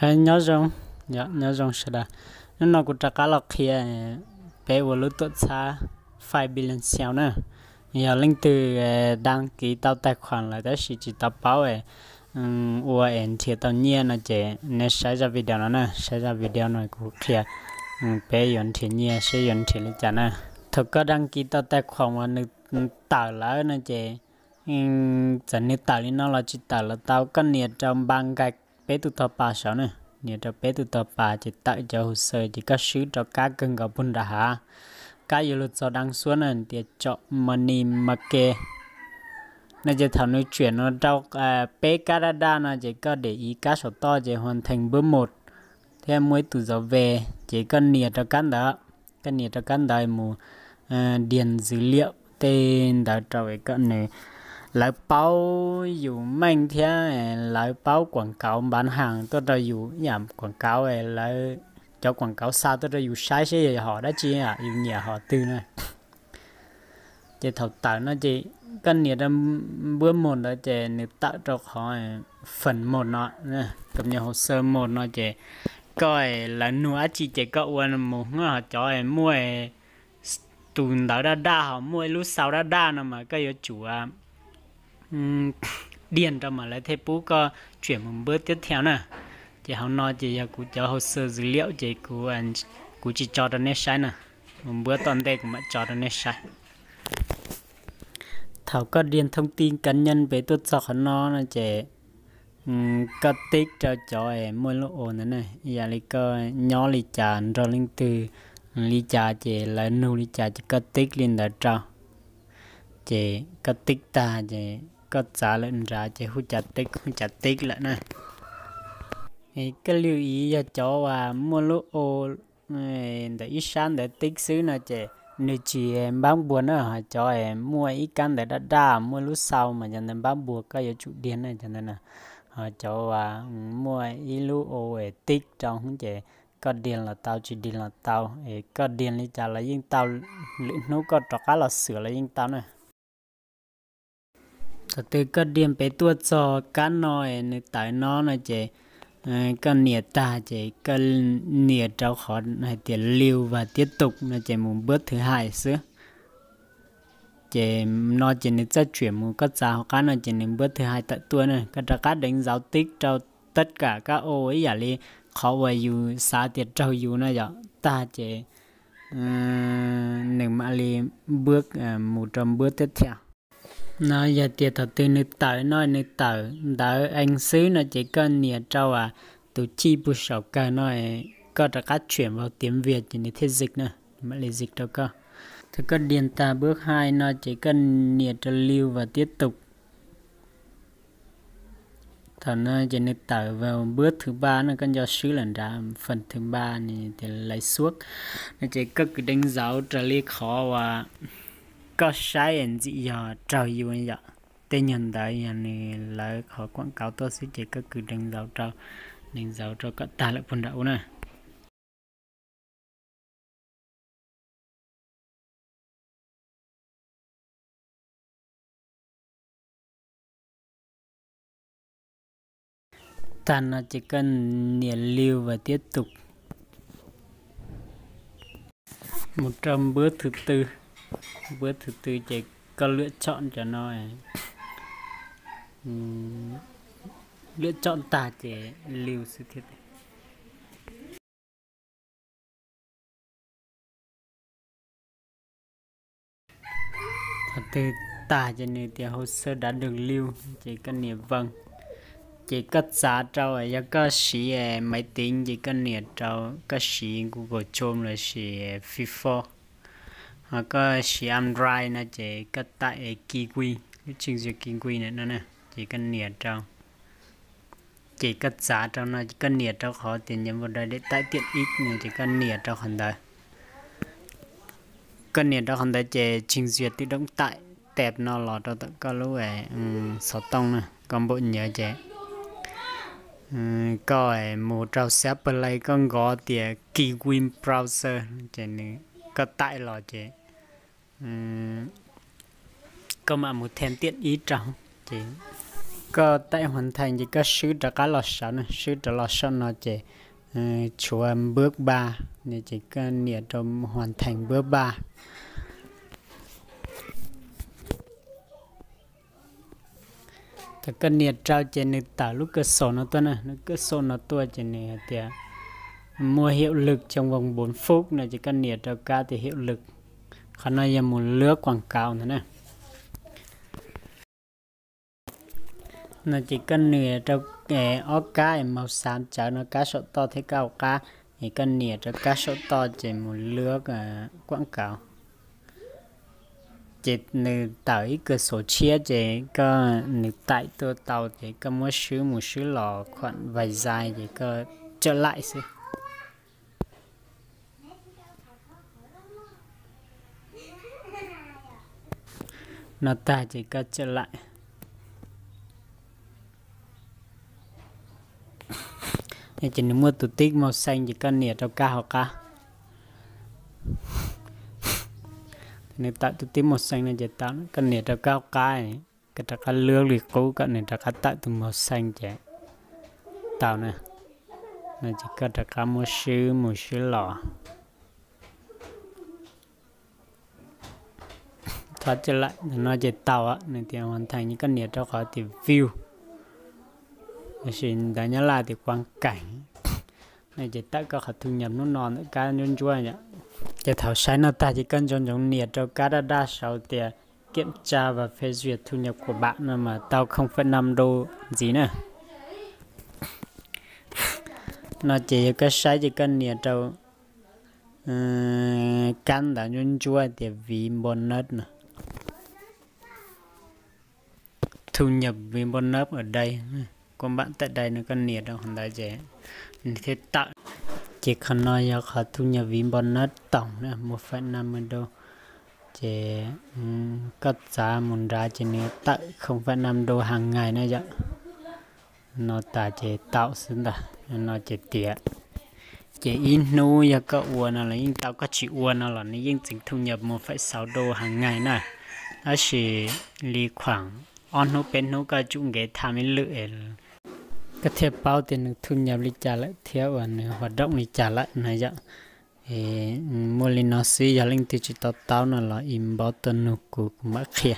Nyob zoo, nyob zoo sawv daws. Hnub no kuv rov qab los qhia peb ua lub tuam txhab Five Billion Sale na. Yog leej twg đăng ký tau tài khoản lawm tab sis tsis tau paub ua es nrhiav tau nyiaj no ces nej saib zaj video no na, saib zaj video no kuv qhia peb yuav nrhiav nyiaj seb yuav nrhiav li cas na. Thaum koj đăng ký tau tài khoản uas nws tawm lawm no ces txawm nws tawm li no los tsis tawm los tau, koj nias rau ba nqai peb tus thoj pas saud na, nias rau peb tus thoj pas ces tawm cov hồ sơ ces koj swb rau kab kawg nkaus puag nram hav, kab yuav luag txog đăng xuất na, tias chọn mini market no ces thaum nws chuyển no rau peb kab daj daj no ces koj để ý kab saum toj ces hoàn thành bước một thiab muaj ib tus dấu về ces koj nias rau kab ntawd, koj nias rau kab ntawd mus điền dữ liệu tej ntawd rau es kom nws, lawv paub yus meej thiab lawv paub quảng cáo bán hàng tuaj rau yus, ib yam quảng cáo lawv, cov quảng cáo xa tuaj rau yus saib seb yog hom dab tsi, yus nyiam hom twg na. Ces thaum tawm no ces koj nias rau bước một ntawd ces nws tawm rau qhov phần một no, cập nhật hồ sơ một no ces koj, lawv nug dab tsi ces koj ua mus, ho cov muaj tus ntawv daj daj ho muaj ib lub sau daj daj no mas koj yuav tsum điền rau mas lawv thiaj pub koj chuyển mus bước tiếp theo na. Ces hauv no ces yog kuv cov hồ sơ dữ liệu ces kuv tsis tso rau nej saib na, mus bước tom ntej kuv mam tso rau nej saib. Thaum koj điền thông tin cá nhân pem tuaj txog qhov no no ces koj tick rau cov muaj lub o ntawd na, ib yam li koj nyob li cas nrog leej twg li cas ces lawv nug li cas ces koj tick li ntawd rau. Ces koj tick tag ces koj txav lawm nrad ces hu cav tick, hu cav tick lawm na. Koj lưu ý yog cov uas muaj lub o ntawm ib sab ntawd tick xwb no ces nws tsis npab npuas na, ho cov muaj ib kab ntawv daj daj muaj lub sau mas cov ntawd npab npuas koj yuav tsum điền na, cov ntawd na. Ho cov uas muaj ib lub o tick rau ces koj điền los tau tsis điền los tau, es koj điền li cas los yeej tau, lwm hnub koj rov qab los xwm los yeej tau na. Thaum twg koj điền pem tuaj txog kab no es nws tawm no no ces koj nias tag ces koj nias rau qhov hais tias lưu và tiếp tục no ces mus bước thứ hai xwb. Ces no ces nws txawj chuyển mus, koj txav hauv qab no ces nws bước thứ hai tawm tuaj na, koj rov qab đánh dấu tick rau tất cả các ô ib yam li qhov uas yus xav tias raug yus no yom, tag ces nws mam li bước mus rau bước tiếp theo. No yog tias thaum twg nws tawm no nws tawm ntawv ees xwb no ces koj nias rau tus chij pug saum kawg no, koj rov qab chuyển vào tiếng Việt ces nws thiaj dịch na, mam li dịch rau koj. Thaum koj điền tag bước hai no ces koj nias rau lưu và tiếp tục. Thaum no ces nws tawm vào bước thứ ba no, koj nco swb lawm nrad phần thứ ba no tias lãi suất no ces koj cứ đánh dấu raws li qhov uas koj saib ntxim yog raug yus yom. Tej nyuag ntawd yog nws lawv qhov quảng cáo tuaj xwb ces koj cứ đánh dấu rau, đánh dấu rau kom tag lawm puag nram ub na. Tag no ces koj nias lưu và tiếp tục. Mus rau bước thứ tư, bước thứ tư ces koj lựa chọn cov no, lựa chọn tag ces lưu xwb thiab. Thaum twg tag ces nws tias hồ sơ đã được lưu ces koj nias vâng. Ces koj txav rau, yog koj siv máy tính ces koj nias rau, koj siv Google Chrome lossis Firefox. Ho koj siv Android no ces koj tải Kiwi, lub trình duyệt Kiwi na no, ces koj nias rau. Ces koj txav rau no ces koj nias rau qhov tias nhấn vào đây để tải tiện ích no ces koj nias rau qhov ntawd. Koj nias rau qhov ntawd ces trình duyệt tự động tải tệp no los rau tom koj lub xov tooj na, koj npaum nyawv ces koj mus rau xab Play koj nkov tias Kiwi Browser ces nws, koj tải los ces koj mam mus thêm tiện ích rau ces Koj taim hoàn thành ces koj swb rov qab los saum no, swb rov los saum no ces tshuav bước ba, ces koj nias rau hoàn thành bước ba. Thaum koj nias rau ces nws tawm lub kơm sổ no tuaj na, lub kơm sổ no tuaj ces nws hais tias mua hiệu lực trong vòng bốn phút no ces koj nias rau kab tias hiệu lực. Qhov no yog mus lướt quảng cáo ntag na. No ces koj nias rau ob kab màu xám tsawv no, kab saum toj thiab kab hauv qab, es koj nias rau kab saum toj ces mus lướt quảng cáo. Ces nws tawm ib kơm sổ tshiab ces koj, nws taim tuaj tau ces koj muab swb mus swb los khoảng vài giây ces koj trở lại xwb. No tag ces koj trở lại. Ces nws muaj tus tib màu xanh ces koj nias rau kab hauv qab. Nws tawm tus tib màu xanh no ces tau, koj nias rau kab hauv qab, koj rov qab lướt li qub kom nws rov qab tawm tus màu xanh ces tau na. No ces koj rov qab muab swb mus swb los. Thov trở lại no ces tau, nws tias hoàn thành, koj nias rau qhov tias view, tiam sis ntawv Nyab Laj tias quảng cáo. No ces tawm koj qhov thu nhập hnub no ntawm kab ntsuab ntsuab yom. Ces thaum saib no tag ces koj ntsoov ntsoov nias rau kab daj daj saud tias kiểm tra và phê duyệt thu nhập của bạn no mas tau không phẩy năm đô ntxiv na. No ces yog koj saib ces koj nias rau kab ntawv ntsuab ntsuab tias ví bonus no, thu nhập ví bonus ở đây, của bạn tại đây no, koj nias rau qhov ntawd ces nws thiaj tawm. Ces qhov no yog qhov thu nhập ví bonus tổng na, một phẩy năm mươi đô. Ces koj txav mus nrad ces nws tawm không phẩy năm đô hàng ngày na yom. No tas ces tau xwb ntag. No ces tiav. Ces ib hnub yog koj ua no los yeej tau, koj tsis ua no los nws yeej txeev thu nhập một phẩy sáu đô hàng ngày na. Tab sis li khoảng ob hnub peb hnub koj tsum nkev tham ib lwm es koj thiaj paub tias nws thu nhập li cas lawm thiab uas nws hoạt động li cas lawm na yom. Muaj li no xwb, yog leej twg tsis to taub no los inbox tuaj nug kuv, kuv mam qhia.